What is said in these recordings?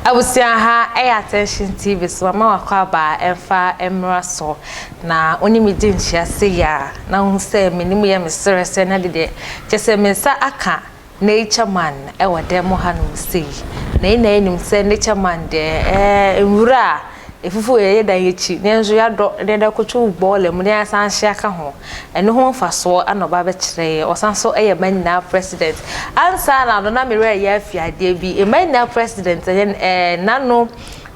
Abusua ha ɛyɛ Attention TV so mama wakɔ aba ɛmfa ɛmmra so na wo ne me di nkyia sei a na wohu sɛ m'anim yɛ me serɛ sɛ na dedeɛ kyɛ sɛ me nsa aka Nature Man ɛwɔ dan mu hanom sei na yɛn nyinaa yɛnim sɛ Nature Man deɛ ɛɛ nwura a ɛfufu wɔ yɛn dan akyi na yɛn nso yɛadɔ na yɛde akɔtwi bɔɔla mu na yɛasan ahye aka ho. Ɛno ho mfasoɔ na ɔba bɛkyerɛ yɛn. Ɔsan nso yɛ mmaa nyinaa president. Ansa na no na me werɛ reyɛ afi adeɛ bi. Mmaa nyinaa president ɛyɛ ɛɛ n'ano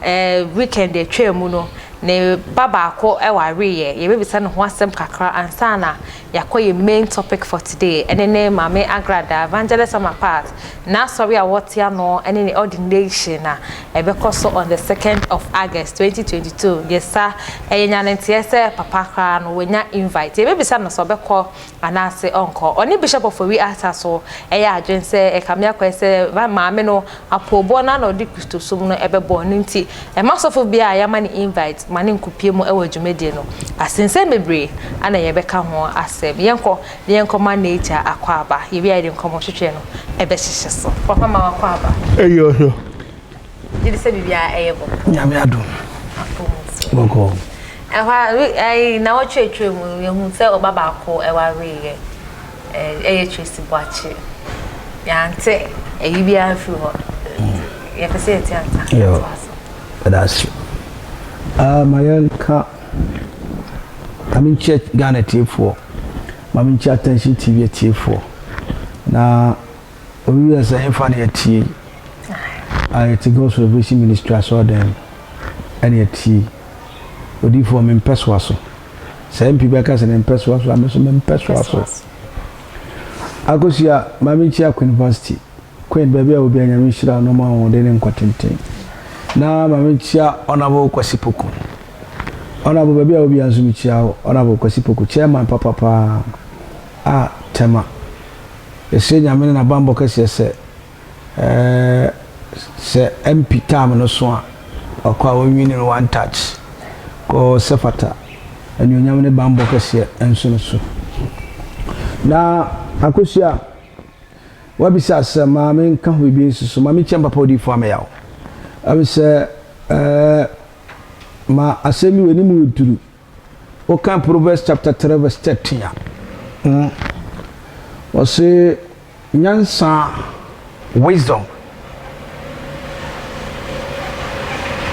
ɛɛ weekend atwaa mu no ne ba baako wareeɛ. Yɛbɛbisa ne ho asɛm kakra ansa na yɛakɔ yɛn main topic for today. Ɛne ne Maame Agrada, Evangelist Ama Pat, n'asɔre a wɔte ano ne ne ordination a ɛbɛkɔ so on the 2nd of August 2022. Yɛsa ɛyɛ nya ne nteɛ sɛ papa koraa no wanya invite. Yɛbɛbisa no sɛ ɔbɛkɔ anaasɛ ɔnkɔ. Ɔne Bishop Ofori Atta so ɛyɛ adwene sɛ ɛkame akɔyɛ sɛ maame no apoobɔ no na ɔde Kristosom no ɛbɛbɔ no nti ɛma sɔfo bi a yɛama ne invite ma ne nkopie mu ɛwɔ dwumadie no. Asensɛm bebree ana yɛbɛka ho asɛm. Yɛnkɔ na yɛnkɔ ma nature akɔ aba. Yɛbi a yɛde nkɔmmɔ hwehwɛ no ɛbɛhyehyɛ so. Papa ma wakɔ aba. Ɛyɛ ɔhwɛ. Gye di sɛ biribiara ɛyɛ bɔ. Nyame adom. Bɔkɔ. Ɛhɔ a ɛyi na wɔtwerɛtwerɛ mu yɛhu sɛ ɔba baako ɛwareeɛ ɛyɛ Tracy Boakye. Yɛante ɛyi biara mfiri hɔ. Yɛpɛ sɛ yɛte ansa. Yo. Ɛda ase. Ma yɛnka ma menkyia Ghana tiefoɔ, ma menkyia Attention TV atiefoɔ. Na obi yɛ sɛ ɛmfa no yɛtie a yɛte God's Revelation Ministry asɔredan mu ɛne yɛtie. Odiyifoɔ mempɛ soa so. Sɛ MP bɛka sɛ mempɛ soa so a me nso mempɛ soa so. Akosua ma menkyia Queen Vasti. Queen baabi a obi a Nyame nhyira no ma ahoɔden ne nkwa tenten. Na ma menkyia Honorable Kwasi Poku. Honorable baabi a obi a nso mekyia wo. Honorable Kwasi Poku chairman papapaa a Tema. Yɛsrɛ Nyame ne n'abammɔ kɛseɛ sɛ ɛɛ sɛ MP term no so a ɔkɔ a ɔnwini no one touch kɔ sɛ fata anuonyam ne bammɔ kɛseɛ nso no so. Na Akosua wabisa asɛm ma menka ho biribi nso so ma menkyia papa odiyifoɔ ameyaw. Ɛmi sɛ ɛɛ ma asɛm bi wɔ anim duru. Wokan Proverbs chapter 3 verse 13 a ɔse nyansa wisdom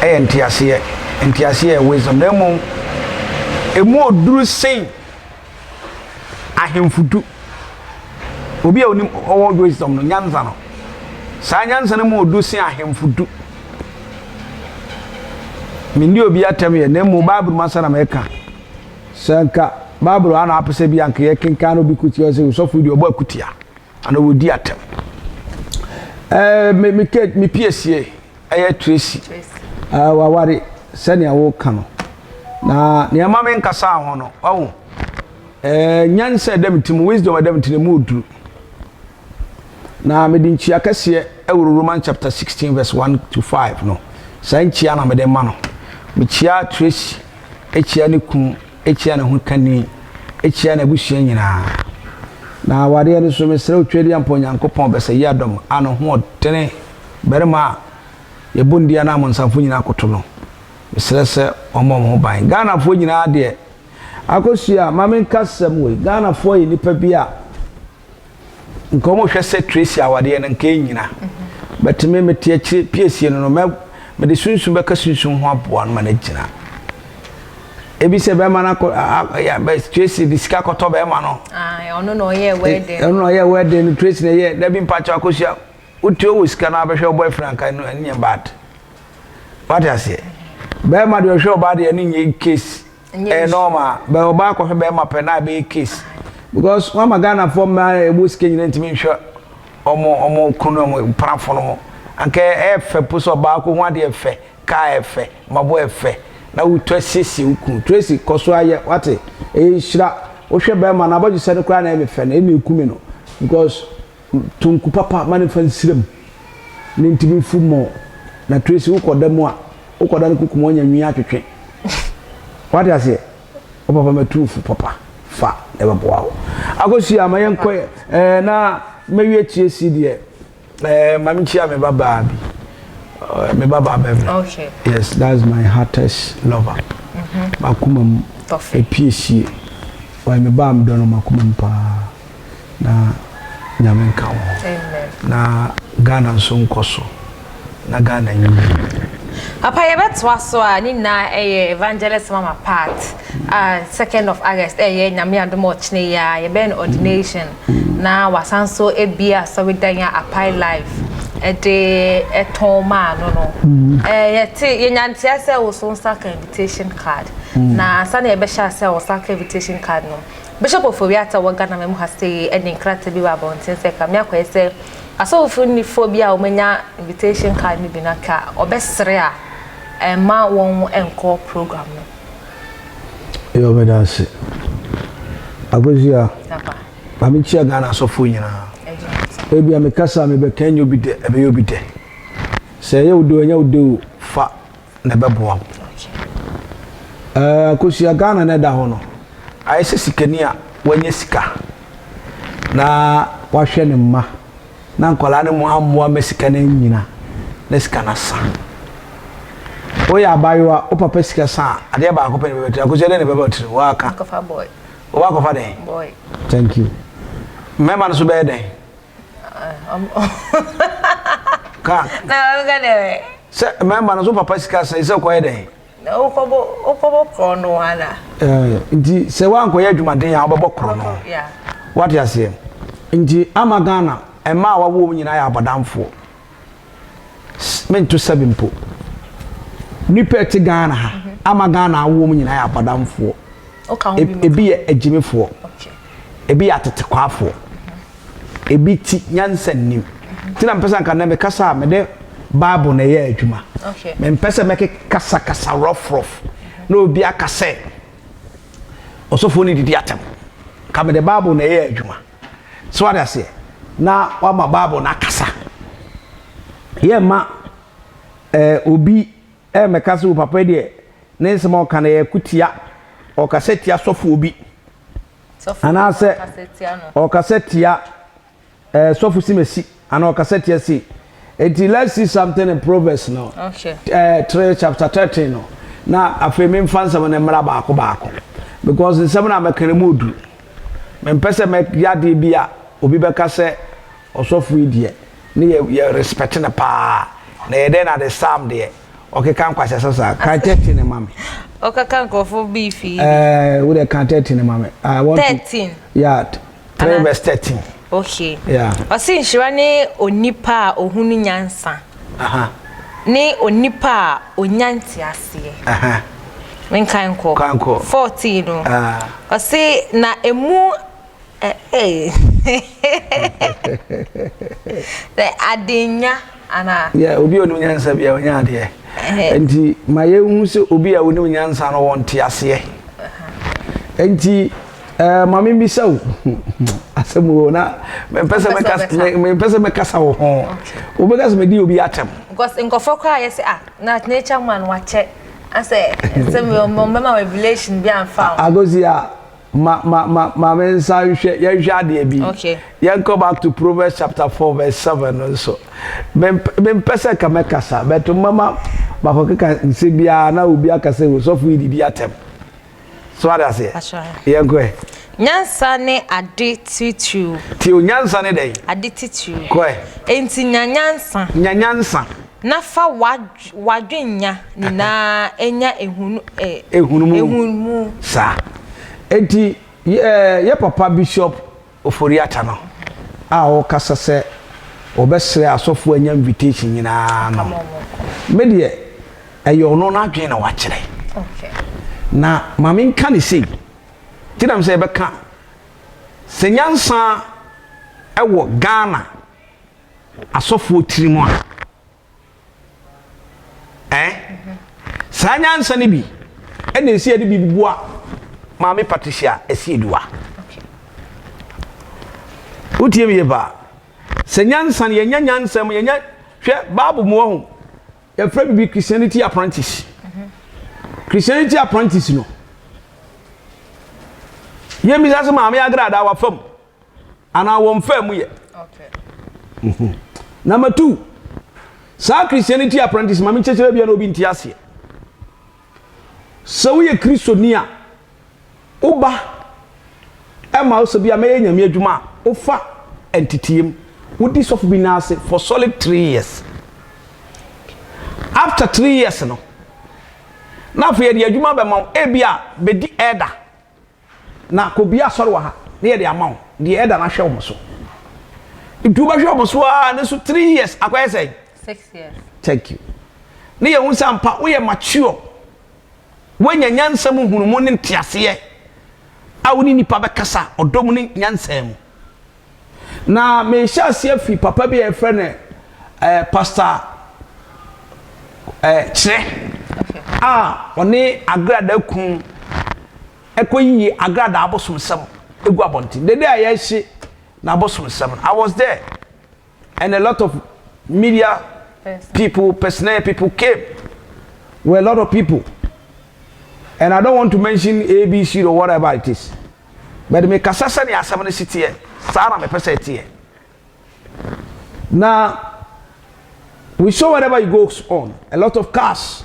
ɛyɛ nteaseɛ, nteaseɛ yɛ wisdom na mmom emu oduru sen ahemfo du. Obi a onim ɔwɔ wisdom no nyansa no, saa nyansa no mu odu sen ahemfo du. Menni obi atɛm yɛ na mmom Bible mu asɛm na mɛka. Sɛ nka Bible ana apɛ sɛ bi anka yɛkenkan na obi kutia sɛ osɔfo deɛ ɔbɔ akutia ana wɔdi atɛm. Ɛɛ me me ke me piesie ɛyɛ Tracy. Ɛɛ waware sɛnea wɔka no. Na nea ɛma me nkasa ho no, wahu. Ɛɛ nyansa ɛda me tirim, wisdom ɛda me tirim mu oduru. Na mede nkyia kɛseɛ ɛwɔ Romans chapter 16 verse 1 to 5 no. Saa nkyia na mede ma no. Mekyia Tracy, ekyia ne kunu, ekyia ne ho kani, ekyia n'abusua nyinaa. Na awareɛ no so mesrɛ wo Twɛdi Ampɔ Onyankopɔn bɛsɛ yi adɔm a ne ho ɔdene barima a yɛbɔ ne din anaa amonsamfo nyinaa koto no. Mesrɛ sɛ ɔmmɔ mo ho ban. Ghanafoɔ nyinaa deɛ Akosua ma menka asɛm wei. Ghanafoɔ yɛ nnipa bi a nka wɔn hwɛ sɛ Tracy awadeɛ no nka ɛnyina. But me mete akyire piesie no no mɛ mede sunsum bɛka sunsum ho aboa no ma no agyina. Ebi sɛ bɛrima no akɔ ya bɛ Tracy de sika kɔtɔ bɛrima no. Ɔno na ɔyɛ wedding. Ɔno na ɔyɛ wedding no Tracy na ɛyɛ dabi mpakyɛw Akosua wotie wɔ sika no abɛhwɛ wo boyfriend anka ɛno ɛnyɛ bad. Wate aseɛ? Bɛrima deɛ ɔhwɛ ɔbaa deɛ ɛno nyɛ case. Ɛyɛ normal. Bɛ ɔbaa kɔhwɛ bɛrima pɛ na ɛbɛyɛ case. Because wɔn ama Ghanafoɔ mmaa ɛwɔ sika nyinaa ntumi nhwɛ ɔmo ɔmo kunu ɔmo mpenafo no ho. Anka ɛyɛ fɛ po sɛ ɔbaa kɔ ho adeɛ fɛ, kaa ɛfɛ, mabɔ ɛfɛ na wotɔ asiesie wo kunu. Tracy kɔ so ayɛ wate. Ɛyɛ nhyira. Wohwɛ bɛrima no abɔdwesɛ no koraa na ɛyɛ me fɛ no ɛna ɛku me no because Tonku papa ma no mfa nsira mu ne ntimi mfu mmɔ na Tracy wokɔ da mu a wokɔ da no kukum wanya nwi atwetwe wate aseɛ wo papa matu fo papa fa na ɛbɛboa wo Akosua ma yɛnkɔ yɛ ɛɛ na mɛwie Tracy deɛ ɛɛ ma menkyia me ba baa bi Me ba baa Beverly. Okay. Yes, that's my heartest lover. Makoma mu epiesie. Ɔyɛ me ba a medɔ no makoma mu paa. Na Nyame nka wo ho. Amen. Na Ghana nso nkɔ so. Na Ghana nyɛ yie. Papa yɛbɛtoa so a ne nyinaa ɛyɛ Evangelist Mama Pat a second of August ɛyɛ Nyame adom a ɔkyena yi a yɛbɛyɛ no ordination na wasan so abie asɔredan a Apae Life ɛde ɛtɔn maa no no. Ɛɛ yɛte yɛnya nteɛ sɛ wo so nsa ka invitation card na ansa na yɛbɛhyɛ ase a wo nsa ka invitation card no Bishop Ofori-Atta wɔ Ghana man mu ha sei de nkrataa bi ba abɔnten sɛ kame akɔyɛ sɛ asɔfofo nnifoɔ bi a wɔanya invitation card no bi no anka ɔbɛsrɛ a ɛmma wɔn nkɔ program no. Yo, meda ase. Akosua, ma menkyia Ghana asɔfoɔ nyinaa. Ebia mekasa a mebɛka ɛnyɛ obi dɛ, ɛbɛyɛ obi dɛ. Sɛ ɛyɛ wo dɛ o, ɛnyɛ wo dɛ o, fa na ɛbɛboa wo. Ɛɛ Akosua, Ghana na ɛda hɔ no, ayɛ sɛ sikani a wanya sika na wahwɛ ne mma na nkwadaa no mu ammoa ma sika no anyina na sika no asa. Woyɛ abaayewa, wo papa sika sa a, adeɛ baako pɛ na ɛbɛba tiri. Akosua, dɛn na ɛbɛba tiri? Woaka. Akɔfa boy. Wobɛakɔfa dɛn? Boy. Thank you. Mmarima no nso bɛyɛ dɛn? Ka. Na ɔbɛka dɛ. Sɛ mmarima no nso papa sika sa sɛ kɔyɛ dɛn? Na wokɔbɔ wokɔbɔ korɔ no ana? Ɛɛ nti sɛ woankɔyɛ adwumaden a wobɛbɔ korɔ no. Wate aseɛ? Nti ama Ghana mmaa a wawo wɔn nyinaa yɛ abɔdamfoɔ. Mento sɛbi mpo. Nnipa ɛte Ghana ha ama Ghana awo wɔn nyinaa yɛ abɔdamfoɔ. Ebi yɛ agyimifoɔ. Ebi yɛ atetekwaafoɔ. Ebi ti nyansa nnim. Nti na mepɛ sɛ anka nnɛ mekasa a mede Bible na ɛyɛ adwuma. Mempɛ sɛ mɛkekasakasa rough rough na obi aka sɛ ɔsɔfoɔ no didi atɛm. Nka mede Bible na ɛyɛ adwuma. So wate aseɛ? Na wama Bible no akasa. Yɛmma eh, obi ɛmmɛka sɛ o papa yi deɛ ne nsɛm a ɔka no ɛyɛ kutia, ɔkasa tia sɔfoɔ bi. Anaasɛ ɔkasa tia eh, sɔfo simasi anaa ɔkasa tia sei. Enti let's see something in Proverbs no. Okay. Eh, 3 chapter 13 no. Na afei memfa nsɛm no mmra baako baako. Because nsɛm no a mɛka no mu oduru. Mempɛ sɛ mɛyɛ adeɛ bi a obi bɛka sɛ ɔsɔfo yi deɛ ne yɛ yɛ respect no paa. Na yɛ dɛn na de Psalm deɛ ɔkeka nkwaseasɛm saa. Kan 13 no ma me. Ɔkaka nkurɔfoɔ beef yi bi. Eh, wo deɛ kan 13 no ma me. I want 13. To, yeah, 3 verse 13. Okay. Yeah. Ɔse nhyira ne onipa a ohunu nyansa. Aha. Ne onipa a onya nteaseɛ. Aha. Menkan nkɔ. Kan kɔ. 14 no. Ah. Ɔse na emu eh, adenya anaa. Yeah, obi a onim nyansa bi a onya adeɛ. Nti ma yɛnhu sɛ obi a onim nyansa no wɔ nteaseɛ. Nti eh, ma membisa wo asɛm o na mempɛ sɛ mempɛ sɛ mɛkasa wo ho. Wobɛka sɛ medi obi atɛm. Because nkurɔfoɔ koraa yɛ sɛ ah na nature man wakyɛ asɛ sɛ ɔmbɛma revelation bi amfa ho. Agosi a ma ma ma ma me nsa nhwɛ yɛnhwɛ adeɛ bi. Okay. Yɛnkɔ back to Proverbs chapter 4 verse 7 no nso. Mempɛ sɛ ka mɛkasa but mama makɔkeka nsɛm biara na obi aka sɛ osɔfo yi didi atɛm. So ade aseɛ? Yɛnkɔ ɛ. Nyansa ne ade titiriw. Ti o nyansa ne dɛn? Ade titiriw. Kɔ ɛ. Enti nya nyansa. Nya nyansa. Na fa w'adwenya nyinaa nya ehunu eh. Ehunumu. Ehunumu. Saa. Enti yɛ yɛ papa Bishop Ofori-Atta no a ɔkasa sɛ ɔbɛsrɛ asɔfoɔ anya invitation nyinaa no, me deɛ ɛyɛ ɔno n'adwene na wakyerɛ. Na ma menka ne sei, nti na mesɛ yɛbɛka sɛ nyansa wɔ Ghana asɔfoɔ tirim a, Eh? Saa nyansa no bi ɛna ɛsi yɛde biribi boa Maame Patricia Asieduwa. Wotie me yie paa. Sɛ nyansa no yɛnya nyansa mu yɛnya hwɛ Bible mu ɔho yɛfrɛ biribi Christianity apprentice. Christianity apprentice no yɛmmisa sɛ Maame Agradaa wafa mu anaa wɔn faa mu yɛ. Number two, Saa Christianity apprentice ma menkyerɛkyerɛ bia na obi nte aseɛ. Sɛ woyɛ Kristoni a, woba ɛma wo sɛ bia mɛyɛ Nyame adwuma a, wofa nteteɛ mu. Wodi sɔfo bi nan ase for solid 3 years. After 3 years no, na afei yɛde adwuma bɛma wo, ebi a bɛdi elder na kò bi asɔre wɔ ha na yɛde ama wo deɛ elder no ahwɛ wɔn so. Nti wobɛhwɛ wɔn so ara ne so 3 years akɔyɛ sɛ 6 years. Thank you. Ne yɛn ho sɛ ampa woyɛ mature, woanya nyansa mu, hunumu ne nteaseɛ a wo ne nipa bɛkasa ɔdɔ mu ne nyansa mu. Na mehyɛ aseɛ firi papa bi a yɛfrɛ no Pastor Kyerɛ a ɔne Agrada kun ɛkɔ yiye Agrada abosomsɛm egu abɔnten dede a yɛhye n'abosomsɛm no. I was there and a lot of media people, personnel people came, were a lot of people, and I don't want to mention A B C or whatever it is, but me kasa sɛnea asɛm no si teɛ saa na mepɛ sɛ ɛteɛ. Na we saw wherever it goes on, a lot of cars,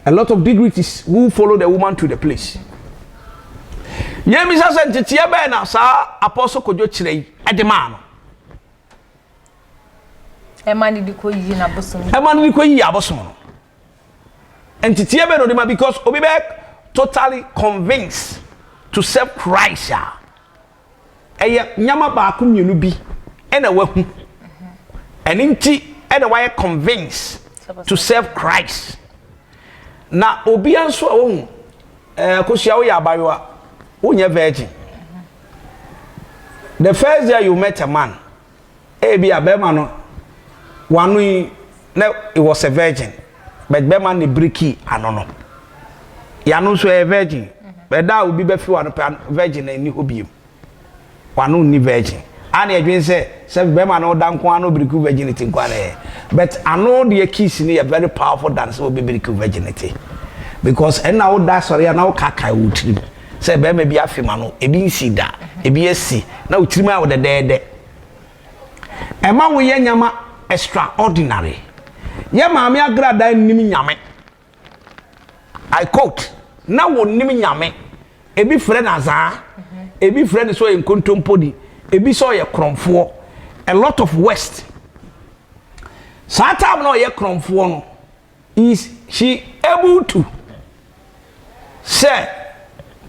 a lot of dignitaries who follow the woman to the place. Yɛn bisa sɛ nteteɛ bɛɛ na saa Apostle Kodwo Kyerɛ yi ɛde maa no? Ɛma ne de kɔ yi n'abosom. Ɛma no de kɔ yi abosom no, nteteɛ bɛɛ na ɔde ma? Because obi bɛ totally convinced to serve Christ a, ɛyɛ nyama baako mmienu bi ɛna wahu, ɛne nti ɛna wayɛ convinced to serve Christ. Na obia nso a wahu Akosua, woyɛ abayewa, wonyɛ virgin. The first day you met a man, ebi a bɛrima no wano yi na it was a virgin, but bɛrima ne break ano no, yano nso ɛyɛ virgin. But da a obi bɛfi wano pɛ, virgin na ɛni hɔ biem, wano nni virgin. A na yɛdwen sɛ bɛrima no da nko ano break virginity nko ano yɛ, but ano deɛ, kiss no yɛ very powerful than sɛ obi break virginity, because ɛna woda sɔre a na wokakae wo tirim sɛ bɛrima bi afe ma no, ebi nsi da, ebi asi na wo tirim ayɛ wo dɛdɛɛdɛ, ɛma woyɛ nyama extraordinary. Yɛ Maame Agrada nim Nyame, I quote, na wɔnim Nyame. Ebi frɛ no azaa, ebi frɛ no sɛ ɔyɛ nkontomponi, ebi sɛ ɔyɛ korɔmfoɔ, a lot of words. Saa time na ɔyɛ korɔmfoɔ no, is she able to sɛ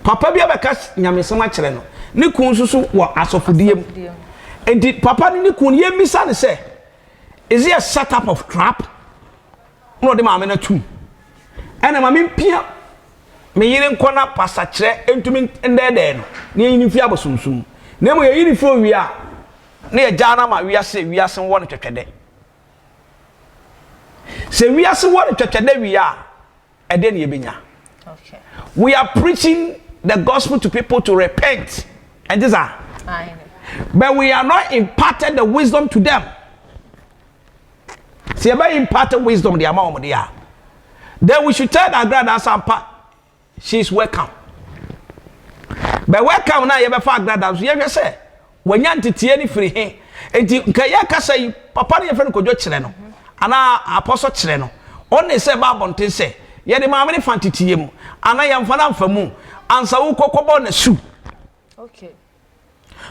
papa bi abɛka nyamesɛm akyerɛ no, ne kun nso so wɔ asɔfodie mu? Nti papa no ne kun yɛmmisa no sɛ, is it a setup of trap na ɔde maame no atum ɛna maame mpia me yere nkɔ na pasakyerɛ ntumi ndɛɛdɛɛ no na yɛyi no mfi abosomsom, na mmom yɛyi no fi owie a na yɛgyaa no ama wiase, wiase wɔ no twɛtwɛdɛ? Sɛ wiase wɔ no twɛtwɛdɛ wie a, ɛdeɛ ne yɛbɛnya? We are preaching the gospel to people to repent and this are, but we are not imparted the wisdom to them. Sɛ yɛbɛ impart wisdom de ama wɔn de a, then we should tell the Agrada sampa she is welcome. But welcome na yɛbɛfa Agrada nso, yɛhwɛ sɛ wɔnya nteteɛ ne firi he. Nti nka yɛkasa yi, papa no yɛfrɛ no Kodwo Kyerɛ no anaa Apɔsɔ Kyerɛ no, ɔne sɛ ba abɔnten sɛ yɛde maame ne fa nteteɛ mu anaa yɛmfa no amfa mu ansa wokɔkɔbɔ n'asu.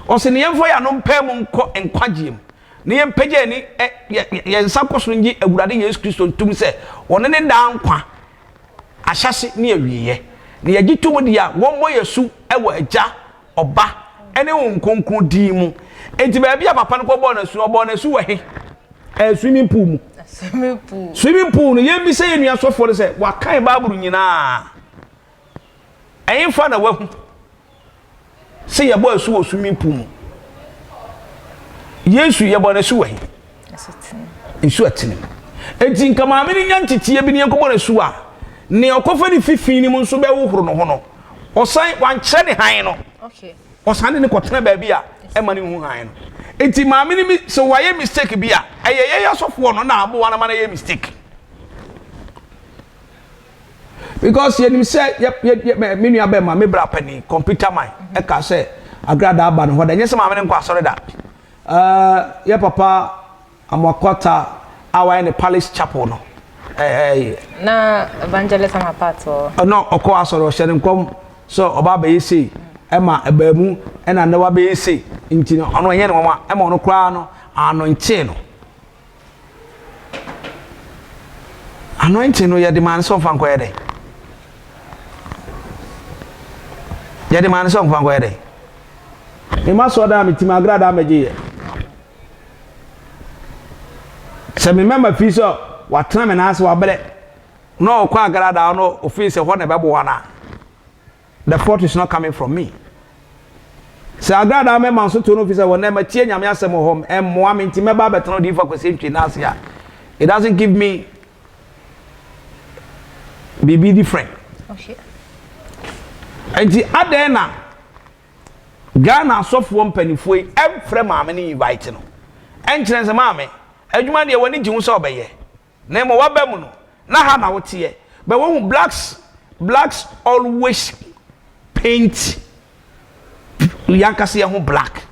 Ɔsɛ ne yɛmfa yɛn ano mpɛ mu nkɔ nkwagyeɛ mu na yɛmpagya ani yɛn nsa kɔ soro ngye Awurade Yesu Kristo ntom sɛ ɔne ne daa nkwa ahyɛse ne awieeɛ, na yɛgye tom deɛ a wɔmmɔ yɛ su wɔ Agya, Ɔba ne Honhom Kronkron din mu. Enti baabi a papa no kɔbɔɔ n'asu no, ɔbɔɔ n'asu wɔ he? Ɛyɛ swimming pool mu. Swimming pool no, yɛmmisa yɛn nua sɔfoɔ no sɛ wakan Bible nyinaa, ɛyemfa na wahu sɛ yɛbɔ asu wɔ swimming pool mu? Yesu yɛbɔ n'asu wɔ he? Nsu ɛtene mu. Enti nka maame no nya nteteɛ bi ne yɛnkɔbɔ n'asu a, nea ɔkɔfa ne fifi no mu nso bɛhohoro ne ho no, ɔsan wankyerɛ ne han no, ɔsan de ne kɔtena baabi a ɛma ne hu han no. Enti maame no mi sɛ wayɛ mistake bi a, ɛyɛ yɛyɛ asɔfoɔ no na aboa no ma no yɛ mistake, because yɛnim sɛ yɛ yɛ yɛ me nua bɛma me bra panin computer man ɛka sɛ Agrada aba ne hɔ da, nyɛ sɛ maame no nkɔ asɔre da. Yɛ papa Amoakwata. a wayɛ ne Palace Chapel no. Ɛɛ. Na Evangelist Ama Pat wɔ. Ɔno ɔkɔ asɔre ɔhyɛ ne nkɔm sɛ ɔba abɛyɛ sei ɛma ɛbaa mu ɛna nnɛ wabɛyɛ sei nti no ɔno ɛnyɛ ne nwanwa ɛma ɔno koraa no anointing no. Anointing no yɛde maa no sɛ ɔmfa nkɔyɛ dɛn? Yɛde maa no sɛ ɔmfa nkɔyɛ dɛn? Mema sɔɔ daa metim agradaa mɛgye yɛ. Sɛ me mɛma fi sɛ watena me nan ase wabrɛ na ɔkɔ agradaa no ofii sɛ hɔ na ɛbɛboa no a The fault is not coming from me. Sɛ agradaa mɛma nso to no fi sɛ wɔ nɛ matie nyame asɛm wɔ hɔ ɛmmoa me nti mɛba abɛtena odiyifoɔ Akwasi Antwi nan ase a it doesn't give me biribi different. Okay. Nti adɛn na Ghana asɔfoɔ mpanimfoɔ yi ɛmfrɛ maame no invite no ɛnkyerɛ sɛ maame adwuma deɛ w'ani gye ho sɛ ɔbɛyɛ Na mmom w'aba mu no, na ha na woteɛ. But wohu blacks, blacks always paint yɛankasa yɛn ho black.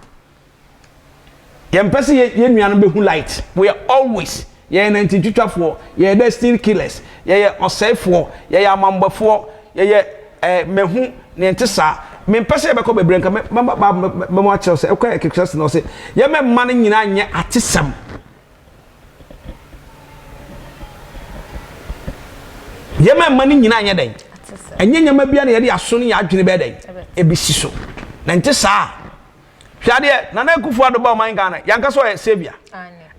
Yɛmpɛ sɛ yɛn nuanom bɛhu light. We are always yɛyɛ nantintwitwafoɔ, yɛyɛ destiny killers, yɛyɛ ɔsɛefoɔ, yɛyɛ amambɔfoɔ, yɛyɛ eh, mahu ne nte saa. Mempɛ sɛ yɛbɛkɔ bebree nka mɛma mɛma akyerɛw sɛ ɛkɔ Ecclesiastes na ɔse yɛmɛ mma no nyinaa nyɛ atesɛm. Yɛma mma no nyinaa nyɛ dɛn? Ɛnyɛ nneɛma biara na yɛde aso ne yɛn adwene bɛyɛ dɛn? Ebesi so. Na nte saa. Hwɛ adeɛ, Nana Akufo Addo ba ɔman Ghana, yɛanka sɛ ɔyɛ saviour.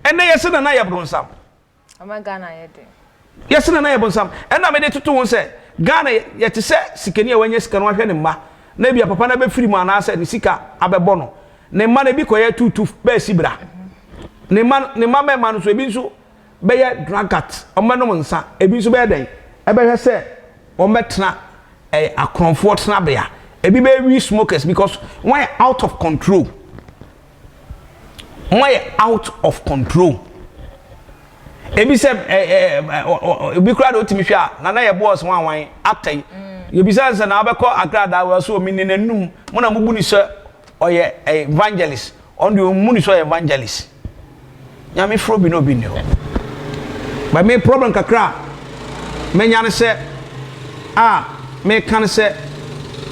Ɛnɛ yɛse Nana yɛ bronsam. Yɛse Nana yɛ bonsam. Ɛna mede toto ho sɛ, Ghana yɛte sɛ sikani a wanya sika no wahwɛ ne mma, na ebia papa no abɛfiri mu anaasɛ ne sika abɛbɔ no. Ne mma no ebi kɔyɛ tuutu bɛɛsi bra. Ne mma ne mma mmarima no nso ebi nso bɛyɛ drunkard, wɔbɛnom nsa, ebi nso bɛyɛ dɛn? Ɛbɛhwɛ sɛ wɔbɛtena ɛyɛ akorɔmfoɔ tenabea. Ebi bɛyɛ weed smokers because wɔayɛ out of control. Wɔayɛ out of control. Ebi sɛ ɛ ɛ ebi koraa de otumi hwɛ a nana yɛ boss wɔn awan actor yi. Yɛbisa sɛ na abɛkɔ agradaa wɔ so omi ne n'anum mo na mo bu ne sɛ ɔyɛ evangelist ɔno deɛ ɔmmu ne sɛ ɔyɛ evangelist nyame frɛ obi na obi nni hɔ but me problem kakra a manya ne sɛ a meka ne sɛ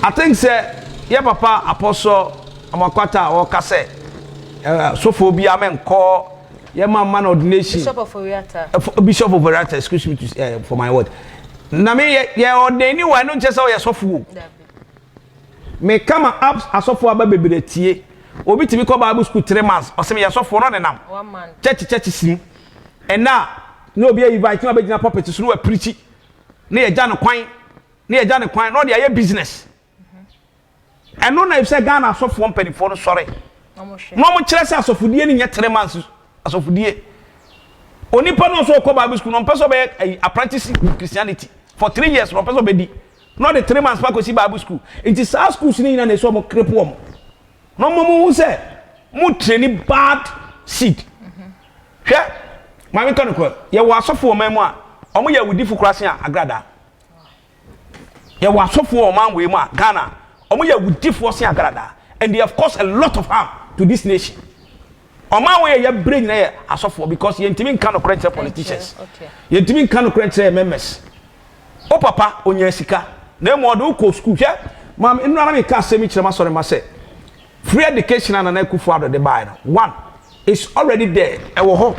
I think sɛ yɛ papa apostle Amakwata a ɔka sɛ sɔfoɔ bi amɛnkɔ yɛ ma ma no ordination Bishop of Oriata Bishop of Oriata excuse me to, uh, for my word na me yɛ yɛ ɔdɛni wɔ ɛno nkyɛ sɛ ɔyɛ sɔfoɔ o Meka ma apps asɔfoɔ aba bebree tie. Obi tumi kɔ bible school 3 months ɔsɛ meyɛ sɔfoɔ na ɔnenam church church sim. Ɛnna a na obi ayi invite na ɔbɛgyina pulpit so na wapirikyi na yɛgya no kwan na yɛgya no kwan na ɔde ayɛ business. Ɛno na ɛsɛ Ghana asɔfoɔ mpanimfoɔ no sɔre na wɔn kyerɛ sɛ asɔfodie no nyɛ 3 months asɔfodie. Onipa no nso ɔkɔ bible school na ɔmpɛ sɛ ɔbɛyɛ apprentice Christianity for 3 years na ɔmpɛ sɛ ɔbɛdi na ɔde 3 months pa kɔsi bible school. Nti saa schools no nyinaa na ɛsɛ ɔmo crepe wɔn na ɔmo mo hu sɛ mo train bad seed. Hwɛ, maame ka no kɔ, yɛwɔ asɔfo wɔ ɔman mu a ɔmo yɛ awudifo koraa sen agradaa. Yɛwɔ asɔfo wɔ ɔman wei mu a Ghana ɔmo yɛ awudifoɔ sen agradaa and they have caused a lot of harm to this nation. Ɔman wei yɛ yɛbrɛ nyinaa yɛ asɔfoɔ because yɛntumi nka nokorɛ nkyerɛ politicians, yɛntumi nka nokorɛ nkyerɛ yɛ members. O papa onya sika na emu ɔde wokɔ school. Hwɛ maame, nnura na meka asɛm yi kyerɛ m'asɔre ma sɛ free education a Nana Akufo Addo de baeɛ no, one is already there, ɛwɔ hɔ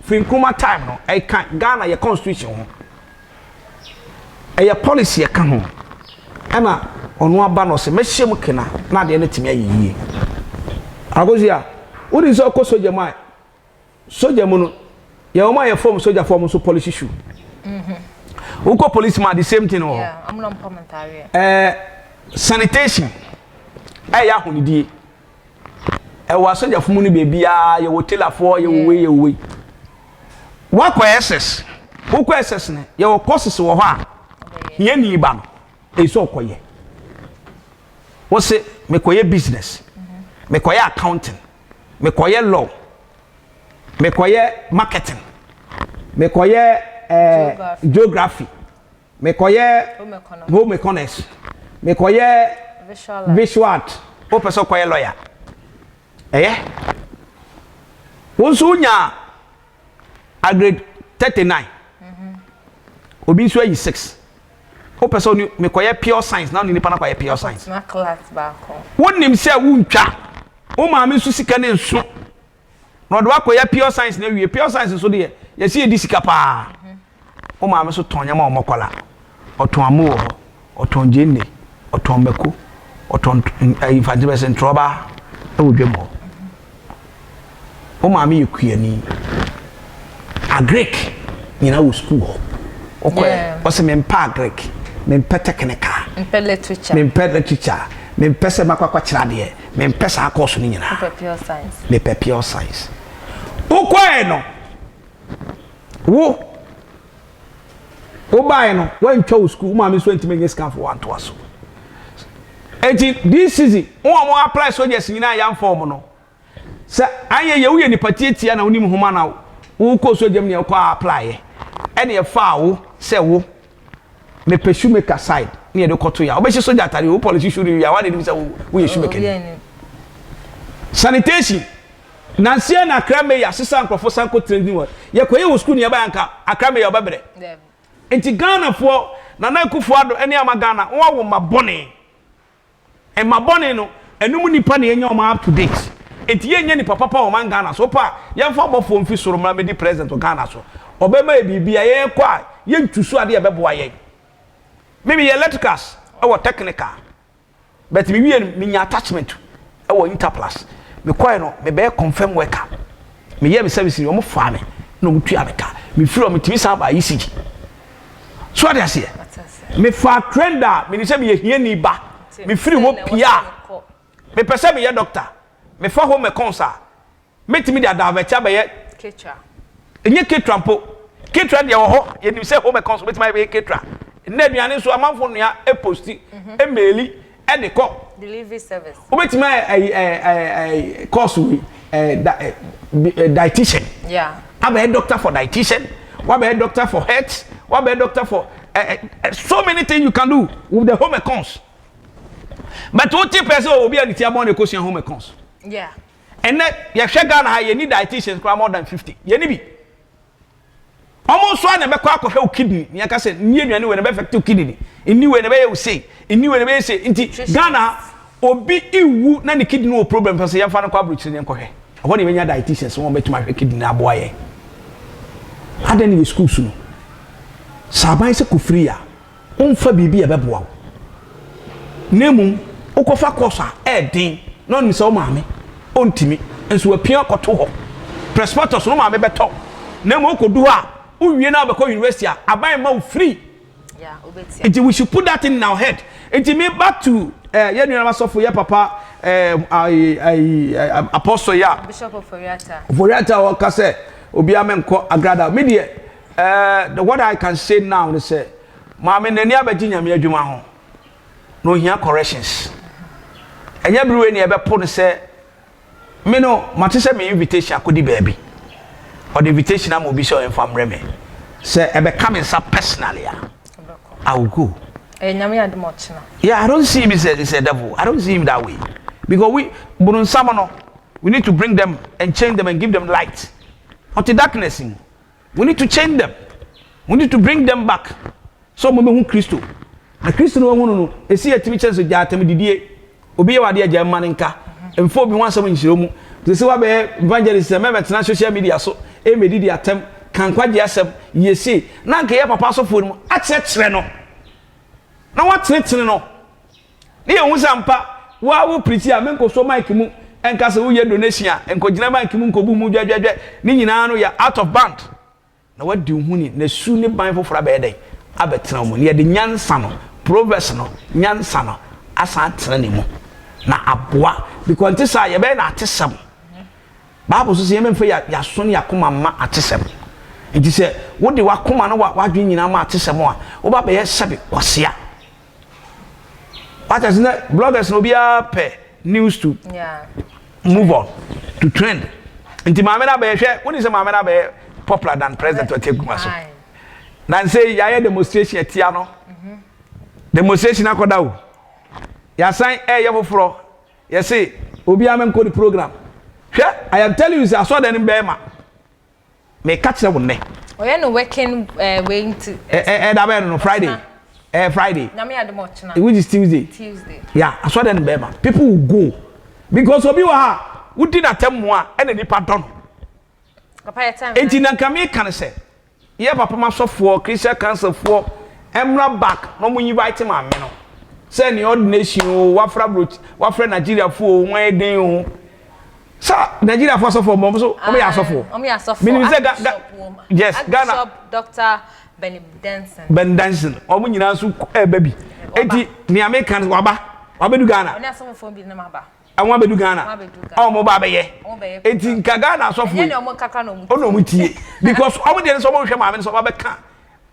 firi Nkrumah time no, ɛka Ghana yɛ constitution ho, ɛyɛ policy ɛka ho. Ɛna ɔno aba no ɔsɛ mɛhyɛ mu kena na adeɛ no tumi ayɛ yie. Akosi a wodi sɛ ɔkɔ sogya mu a, sogya mu no yɛ wɔn a yɛ fɔm sogyafoɔ wɔn nso polish shoe. Wokɔ police ma the same thing wɔ hɔ. Sanitation ɛyɛ ahonidie ɛwɔ asogyafo mu no beebiara. Yɛwɔ tailorfoɔ, yɛwɔ wei, yɛwɔ wei. Wakɔ SS, wokɔ SS no yɛwɔ courses wɔ hɔ a hiani ba no ɛyɛ sɛ ɔkɔyɛ. Wɔsɛ mekɔyɛ business, mekɔyɛ accounting, mekɔyɛ law, mekɔyɛ marketing, mekɔyɛ geography, mekɔyɛ home economics, mekɔyɛ visual art. Wopɛ sɛ ɔkɔyɛ lawyer, ɛyɛ wo nso wonya a grade. 39, obi nso ayi 6. Wopɛ sɛ wone mekɔyɛ pure science na wone nipa no akɔyɛ pure science. Tena class baako. Wonim sɛ wontwa wo maame nso sika ne nso na ɔde wakɔyɛ pure science na awie pure science nso deɛ, yɛsi yɛdi sika paa. Wo maame nso tɔn nneɛma wɔ Mɔkɔla, ɔtɔn amo wɔ hɔ, ɔtɔn gyeene, ɔtɔn mako, ɔtɔn ɛyi fante bɛsɛ ntorɔba ɛwɔ dwam hɔ. Wo maame yɛ kuani, agric nyinaa wɔ sukuu hɔ. Wokɔɛ ɔsɛ mempɛ agric, mempɛ technical, Mpɛ literature. Mempɛ literature, mempɛ sɛ makɔ akɔkyerɛ adeɛ, mempɛ saa course no nyinaa. Mpɛ pure science. Mepɛ pure science. Wokɔɛ no, wo wobaeɛ no, woantwa wo sukuu, wo maame nso antumi anyɛ sika mfo wantoa so. Enti this season wo a mo apply soldiers nyinaa yɛamfa wɔn no sɛ anyɛ yɛ, woyɛ nipa tietia na wonim homa na wokɔ sogya mu nea wokɔ apply yɛ, ɛne ɛfaa wo sɛ wo mepɛ shoemaker side ne yɛde kɔto yɛ a, wobɛhyɛ sogya atare, wo polish shoe no wie a, woane nim sɛ woyɛ shoemaker ni. Obi anim. Sanitation nanseɛ na Accra Mayor sesa nkurɔfo san kɔ training wɔ yɛkɔyɛ wɔ sukuu ne yɛbaeɛ anka Accra Mayor ɔbɛbrɛ. Dɛbi. Nti Ghanafoɔ, Nana Akufo Addo ne ama Ghana wɔn awo mma bɔne. Mma bɔne no, ɛno mu nipa na yɛnya wɔn up to date. Nti yɛnnya nipa papa wɔ ɔman Ghana so. Wopɛ a, yɛmfa ɔbɔfoɔ mfi soro mmra mmɛdi president wɔ Ghana so. Ɔbɛma yɛ biribi a yɛkɔ a yɛntu so adeɛ a ɛbɛboa yɛn. Me meyɛ electricals wɔ technical. But me wie no, menya attachment wɔ Interplus. Mekɔɛ no, mebɛyɛ confirm worker. Meyɛɛ me service no, wɔn faa me na wɔn tua me ka. Mefiri hɔ, metumi san baa ECG. So ate aseɛ? Mefaa trend a menim sɛ meyɛ hiani ba. Mefiri hɔ pia a, mepɛ sɛ meyɛ doctor. Mefa home econs a, mɛtumi de adavɛkye abɛyɛ. Ketra. Ɛnyɛ ketra mpo. Ketra deɛ wɔ hɔ, yɛnim sɛ home econs wobɛtumi ayɛ bɛyɛ ketra. Nnɛ aduane nso amanfo noa posti, maili ɛde kɔ. Delivery service. Wobɛtumi ayɛ ɛyi ɛɛ ɛɛ course wei ɛɛ da ɛɛ dietitian. Abɛyɛ doctor for dietitian, wabɛyɛ doctor for health, wabɛyɛ doctor for ɛɛ ɛɛ so many things you can do with the home econs. But wote pɛ sɛ obi a ne ti abɔn na ɛkɔsua home econs. Ɛnɛ yɛhwɛ Ghana ha, yɛni dietitians koraa more than 50, yɛni bi. Ɔmo nso a na ɛbɛkɔ akɔhwɛ wo kidney ne yɛka sɛ nni aduane wei na ɛbɛ affect wo kidney, nni wei na ɛbɛyɛ wo sei, nni wei na ɛbɛyɛ sei. Nti Ghana ha obi iwu na ne kidney wɔ problem pɛ sɛ yɛmfa no kɔ aburokyire ne yɛnkɔhwɛ ɛhɔ na yɛbɛnya dietitians wɔn bɛtumi ahwɛ kidney na aboa yɛn. Adɛn ne yɛ schools no sɛ aban sɛ kofiri a womfa biribi a ɛbɛboa wo, na mmom wokɔfa course a ɛyɛ den na ɔnim sɛ wo maame ɔntumi nso wapia akɔto hɔ. Prospectus no maame bɛtɔ, na mmom wokɔdu hɔ a wowie na wobɛkɔ university a, aban ma wo free. Nti we should put that in our head. Nti me back to yɛ nuanom asɔfo, yɛ papa apostle yɛ a Bishop Ofori-Atta. Ofori-Atta a ɔka sɛ obiara menkɔ agrada. Me deɛ the what I can say now ne sɛ maame n'ani abɛgye Nyame adwuma ho na ohia corrections. Ɛnyɛ bere wei na yɛbɛpo no sɛ me no mate sɛ me invitation akɔdi baabi. Ɔde invitation ama obi sɛ ɔmfa mbrɛ me. Sɛ ɛbɛka me nsa personally a, I will go. Ɛyɛ Nyame adom ɔkyena. Yeah, I don't see him as a devil. I don't see him that way. Because we, burunsam no, we need to bring them and change them and give them light. Ɔte darkness mu. We need to change them. We need to bring them back. So mo bɛhu Kristo. Na Kristo no wɔhu no no, esi yɛtumi kyɛn so gya atam didie. Obi yɛ wade agya mma ne nka. Mfa obi ho asɛm nhyerɛ mu. Te sɛ wabɛyɛ evangelist sɛ mɛbɛtena social media so ɛmɛdidi atɛm, ka nkwagye asɛm, yɛ sei. Na anka yɛ papa asɔfoɔ no mu akyerɛkyerɛ no. Na watenetene no. Ne yɛhu sɛ ampa, wo a wo preach a, menkɔsɔ mic mu nka sɛ woyɛ donation a, nkɔgyina mic mu nkɔbu mu dwɛdwɛdwɛ, ne nyinaa no yɛ out of band. Na wadi wo ho ni, na su ne ban foforɔ abɛyɛ dɛn? Abɛtena wo mu. Na yɛde nyansa no, Proverbs no, nyansa no asan atena ne mu. Na aboa, because nte saa yɛbɛyɛ no atesɛm. Bible nso sɛ yɛmfa yɛ aso ne yɛakoma mma atesɛm. Nti sɛ wode w'akoma ne w'adwene nyinaa ma atesɛm a, woba bɛyɛ sɛbe kwasea. Wate ase sɛ bloggers no obiara pɛ news to move on to trend. Nti maame no abɛyɛ, hwɛ, woni sɛ maame no abɛyɛ popular than president ɔte akuma so. Na nse yɛayɛ demonstration atia no. Demonstration akɔda o. Yɛasan ɛyɛ foforɔ. Yɛse obiara mɛnkɔ ne program. Hwɛ, I am telling you sɛ asɔredan no bɛyɛ ma. Meka kyerɛ wo nnɛ. Ɔyɛ no working wei nti. Ɛ ɛ ɛda bɛyɛ no Friday. Ɛ Friday. Nyame adom ɔkyena. Which is Tuesday. Tuesday. Yeah, asɔre no bɛɛma. People will go because obi wɔ ha wodi n'atɛm mu a ɛna nipa dɔ no. Papa yɛ time. Enti na nka meka no sɛ yɛ papa ma sɔfoɔ Christian council foɔ mmra back na wɔn invite maame no sɛ ne ordination o wafra bro wafrɛ Nigeria foɔ o wɔn ayɛ den o sɛ Nigeria foɔ asɔfoɔ wɔn nso wɔn yɛ asɔfoɔ wɔn yɛ asɔfoɔ menim sɛ ga ga yes Ghana Archbishop Doctor Benny Denson Ben Denson wɔn nyinaa nso ɛɛba bi eti nea meka no waba wabɛdu Ghana wɔn asɔfoɔ bi nam aba. Wɔn abɛdu Ghana a wɔn ba abɛyɛ eti nka Ghana asɔfo yi ɔna wɔn tie because wɔn deɛ sɛ wɔn hwɛ maame no sɛ wɔn abɛka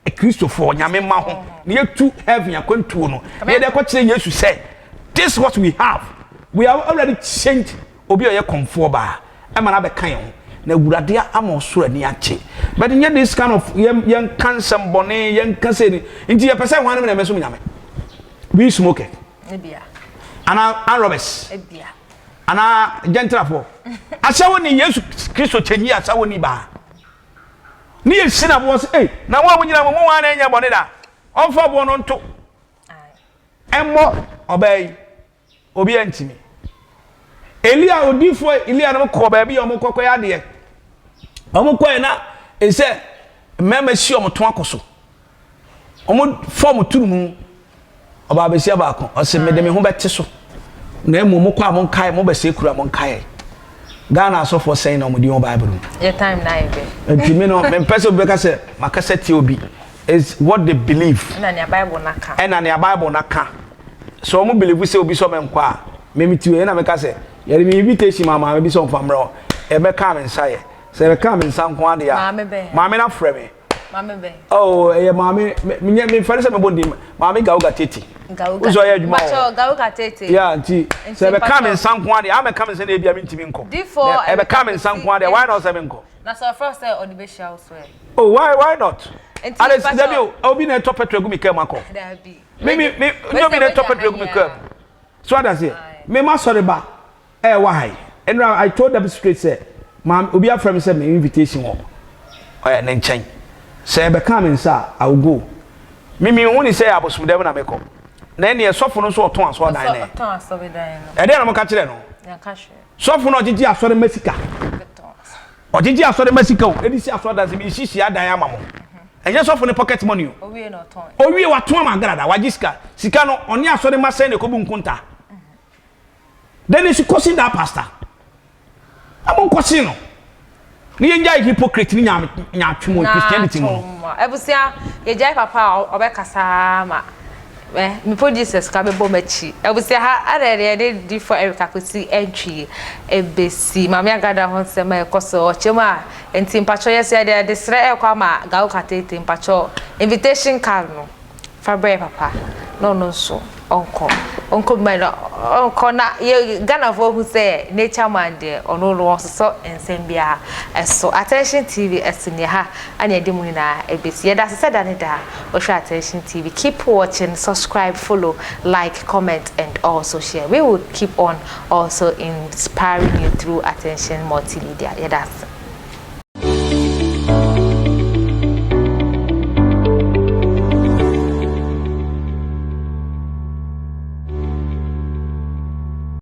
Kristofoɔ nyame ma ho na yɛtu heaven akwantuo no na yɛde akɔkyerɛ Yesu sɛ this what we have we have already changed obi a ɔyɛ kɔnfoɔ baa ɛma no abɛka yɛn ho na awurade ama ɔsoro ani agye but nyɛ this kind of yɛn yɛn ka nsɛm bɔne yɛn ka sɛ ni nti yɛpɛ sɛ wɔn anam na ɛmɛsom nyame we smoke it. Anaa armed robbers. Anaa gentlefoɔ. Ahyɛwo ni Yesu Kristo kyɛnyi ahyɛwo ni baa. Ne yɛ si na boɔ sɛ, ei, na mo a mo nyina mo mu wɔn na ɛnyɛ bɔne da. Ɔmfa boɔ no nto. Ɛmmɔ ɔbaa yi. Obi antimi. Elia odiifoɔ Elia no kɔɔ baabi a wɔn kɔkɔyɛ adeɛ. Wɔn kɔɛ na ɛsɛ mmarima si wɔn to akɔ so. Wɔn fam turu mu. Ɔbaa besia baako, ɔse mede me ho bɛte so. Na mmom mokɔ a monkae, mobɛsɛe kuro a monkae. Ghana asɔfoɔ sɛn na wɔn din wɔ Bible mu? Yɛ time na ayɛ bɛ. Nti me no, mempɛ sɛ obi bɛka sɛ makasa tia obi. It's what they believe. Ɛna nea Bible no aka. Ɛna nea Bible no aka. Sɛ wɔn believe sɛ obi sɛ ɔmɛnkɔ a, me mete wei na meka sɛ yɛde me invitation ma maame bi sɛ ɔmfa mmerɛ hɔ. Ɛbɛkaa me nsa yɛ. Sɛ ɛbɛkaa me nsa nko ara deɛ a, Maame bɛn? maame no afrɛ me. Maame bɛn? Oh, ɛyɛ maame, me nyɛ me fɛre sɛ mebɔ din, maame Gauga Tete. Gauga. Wosɛ ɔyɛ adwuma wɔ. Mpakyɛ Gauga Tete. Yeah, nti sɛ ɛbɛka me nsa nko adeɛ, amɛka me nsa na ebia mentumi nkɔ. Difo ɛbɛka me nsa nko adeɛ, why not sɛ menkɔ? Na sɛ ɔfrɛ sɛ ɔde bɛhyia wo so ɛ? Oh, why not? Nti Ade dabi o, obi na ɛtɔ petrol gu me kaa mu akɔ. Dabi. Me me me, nyɛ obi na ɛtɔ petrol gu me kaa mu. So adaseɛ, me ma sɔre ba. Ɛwɔ ha yi. Ɛnora I told them straight sɛ maame obi afrɛ me sɛ me invitation wɔ ɛɛ ne nkyɛn. Sɛ ɛbɛka me nsa a I will go. Me me hu ne sɛ abosomdɛm na mekɔ. Na ɛneɛ sɔfo no nso ɔtɔn asɔredan no ɛ. Ɔtɔn asɔredan no. Ɛdeɛn na moka kyerɛ no? Yɛnka hwee. Sɔfo no ɔgyegye asɔre mma sika. Ɔgyegye asɔre mma sika o. Ɛde si asɔredan sɛ mesi hyiadan ama mo. Ɛnyɛ sɔfo no pocket money o. Owie na ɔtɔn. Owie watɔn ama agrada wagye sika. Sika no ɔne asɔre mma sɛn na ɛkɔbu nkontaa. Then they should question that pastor. Na mo nkɔsi no. Ne yɛn gyae hypocrite ne nyaatwom wɔ Christianity mu no. Abusua yɛgyae papa a ɔbɛkasa ma eh, me producers ka bɛbɔ m'akyi. Abusua ha ɛna ɛde yɛde di for Eric Akwesi entry ebesi Maame Agada ho nsɛm a ɛkɔ so ɔkyɛm a nti mpakyɛ yɛsɛ yɛde adesrɛ ɛkɔ ama Gawo Katete mpakyɛ invitation card no. Fa brɛ papa na ɔno nso ɔnkɔ ɔnkɔ bi ma no ɔnkɔ na yɛ Ghanafoɔ hu sɛ nature man deɛ ɔno no ɔnsosɔ nsɛm biara ɛso Attention TV ɛso neɛ ha ɛna yɛde mu nyinaa ɛbɛsi yɛda ase sɛ da ne da wohwɛ Attention TV keep watching subscribe follow like comment and also share we will keep on also inspiring you through Attention Multimedia yɛda ase.